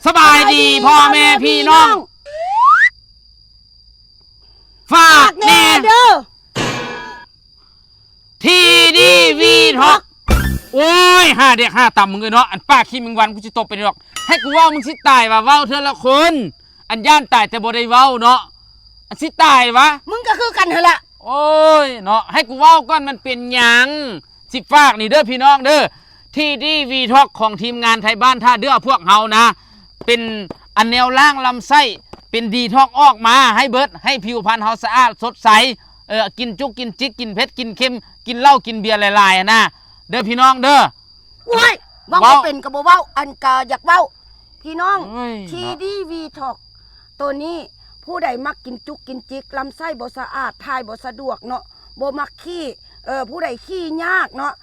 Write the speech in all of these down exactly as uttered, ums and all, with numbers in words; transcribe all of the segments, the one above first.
สบายดีพ่อแม่พี่น้อง ฝากแน่เด้อ ทีดีวีทอก โอ้ยห้าเด็กห้าต่ำมึงเอ้ยเนาะ อันป้าขี้แมงวันกูสิตบไปดอก ให้กูเว้ามึงสิตายว่าเว้าเทื่อละคน อันย่านตายแต่บ่ได้เว้าเนาะ อันสิตายวะ มึงก็คือกันหั่นละ โอ้ยเนาะ ให้กูเว้าก่อนมันเป็นหยัง สิฝากนี่เด้อพี่น้องเด้อ ทีดีวีทอกของทีมงานไทยบ้านท่าเดือพวกเฮานะ เป็นอันแนวล้างลำไส้ เป็นดีทอกออกมาให้เบิด ให้ผิวพรรณเฮาสะอาดสดใส เออ กินจุกกินจิกกินเผ็ดกินเค็ม กินเหล้ากินเบียร์หลายๆนะ เด้อพี่น้องเด้อ โอ้ยเว้า เว้า บ่เป็นก็บ่เว้า อันก็อยากเว้า พี่น้อง เอ้ย ทีดีวีทอก ตัวนี้ผู้ใดมักกินจุกกินจิกลำไส้บ่สะอาดถ่ายบ่สะดวกเนาะ บ่มักขี้ เออ ผู้ใดขี้ยากเนาะ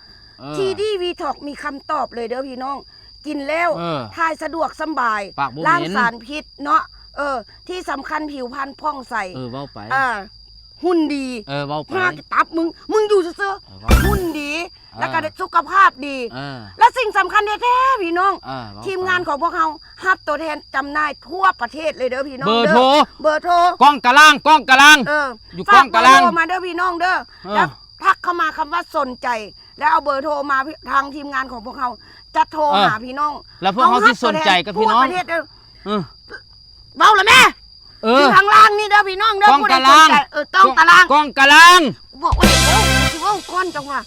เออ ทีดีวีทอกมีคำตอบเลยเด้อพี่น้อง กินแล้ว เออ ถ่ายสะดวกสำบาย ปากบ่เหม็น ล้างสารพิษเนาะ เออ ที่สำคัญผิวพรรณผ่องใส เออเว้าไป อ่า หุ่นดี เออเว้าไป หน้าตับมึง มึงอยู่ซื่อ เออ ๆ เว้าไป หุ่นดี เออ แล้วก็สุขภาพดี เออ และสิ่งสำคัญแท้ๆพี่น้อง เออเว้าไป ทีมงานของพวกเรารับตัวแทนจำหน่ายทั่วประเทศเลยเด้อพี่น้อง เบอร์โทร เด้อเบอร์โทร กล้องกลางกล้องกลาง เออ อยู่ ฝาก กล้องกลาง เบอร์โทรมาเด้อพี่น้องเด้อ เออ แล้วทักเข้ามาคำว่าสนใจ แล้วเอาเบอร์โทรมาทางทีมงานของพวกเราจะโทร เออ หาพี่น้อง แล้วพวกเราที่สนใจกับพี่น้อง ทั่วประเทศเด้อ เออ เว้าละแม่ เอ อยู่ อ ทางล่างนี่เด้อพี่น้องเด้อก ล้องกลาง ผู้ใดสนใจเออกล้องกลาง กล้องกลาง บอกว่าเดี๋ยวเว้าสิเว้าก่อนจังหวะ